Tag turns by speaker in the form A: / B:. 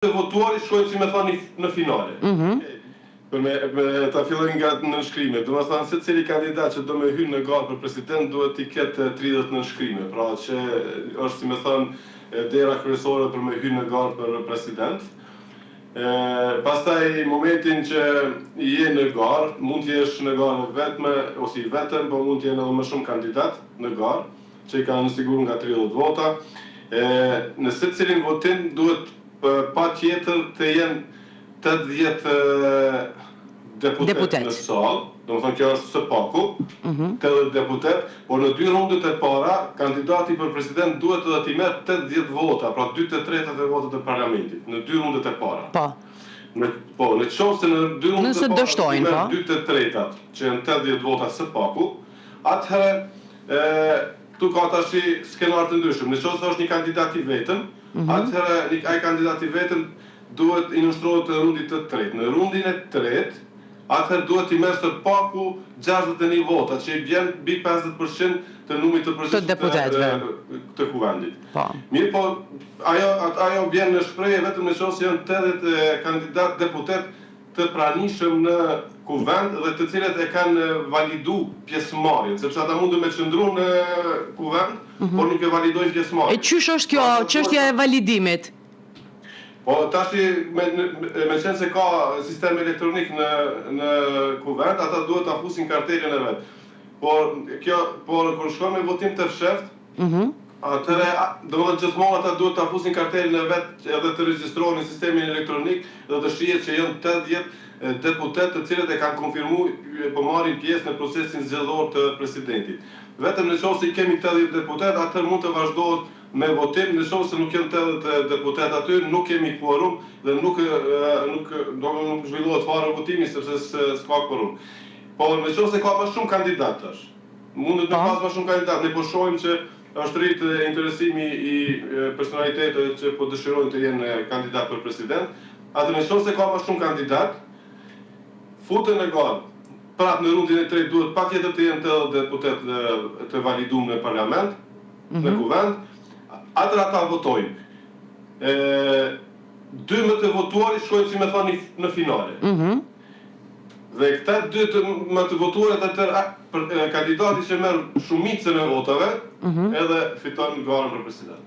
A: Të votuarit shkojnë, si me thënë, në finale. Për me ta filloj nga nënshkrimet, domethënë, secili kandidat që do me hy në garë për president duhet t'i ketë 30 nënshkrime, pra që është, si me thënë, dera kryesore për me hy në garë për president. Pastaj, momentin që je në garë, mund të jesh në garë vetme ose i vetëm, po mund të jenë edhe më shumë kandidat në garë që i kanë siguru nga 30 vota. Në secilin votim duhet patjetër të jenë 80 deputet
B: Deputet.
A: në sallë, domethënë, kjo është së paku, 80 deputet, por në dy rundet e para, kandidati për president duhet edhe t'i merr 80 vota, pra 2/3 e votat e parlamentit, në dy rundet e para. Po, në qoftë se në dy rundet
B: Nëse
A: e para
B: dështojnë,
A: t'i merr 2/3, që janë 80 vota së paku, atëherë këtu ka tashi skenar të ndryshëm. Në qoftë se është një kandidat i vetëm, atëherë ai kandidat i vetëm duhet i nënshtrohet rundit të tretë. Në rundin e tretë, atëherë duhet t'i merr së paku 61 vota, që i bjen mbi 50% të numrit të përgjithshëm
B: Të deputetëve.
A: të kuvendit. Mirë po, ajo vjen në shprehje vetëm në qoftë se janë 80 kandidat deputet të pranishëm në kuvend dhe të cilët e kanë validu pjesëmarrjen, sepse ata mundën me qëndru në kuvend, por nuk e validojnë pjesëmarrjen.
B: E qysh është kjo çështja e validimit?
A: Po, tashi me qenë se ka sistem elektronik në kuvend, ata duhet ta fusin kartelën e vet. Por kur shkon me votim të fshehtë, atëherë, domethënë, gjithmonë ata duhet ta fusin kartelën e vet edhe të regjistrohen në sistemin elektronik dhe të shihet që janë 80 deputet të cilët e kanë konfirmuar, po marrin pjesë në procesin zgjedhor të presidentit. Vetëm në qoftë se i kemi 80 deputet, atëherë mund të vazhdohet me votim. Në qoftë se nuk janë 80 deputet aty, nuk kemi kuorum dhe nuk zhvillohet fare votimi, sepse s'ka kuorum. Po në qoftë se ka më shumë kandidat tash, mundet me pas më shumë kandidat, ne po shohim që është rritë interesimi i personaliteteve që po dëshirojnë të jenë kandidat për president. Atë, në qoftë se ka më shumë kandidat, futen në garë. Prapë, në rundin e tretë duhet patjetër të jenë 80 deputet të validuar në parlament, në kuvend, atëherë ata votojnë. Dy më të votuarit shkojnë, si me thënë, në finale. Dhe këta dy më të votuarit, atëherë për kandidati që merr shumicën e votave, edhe fiton garën për president.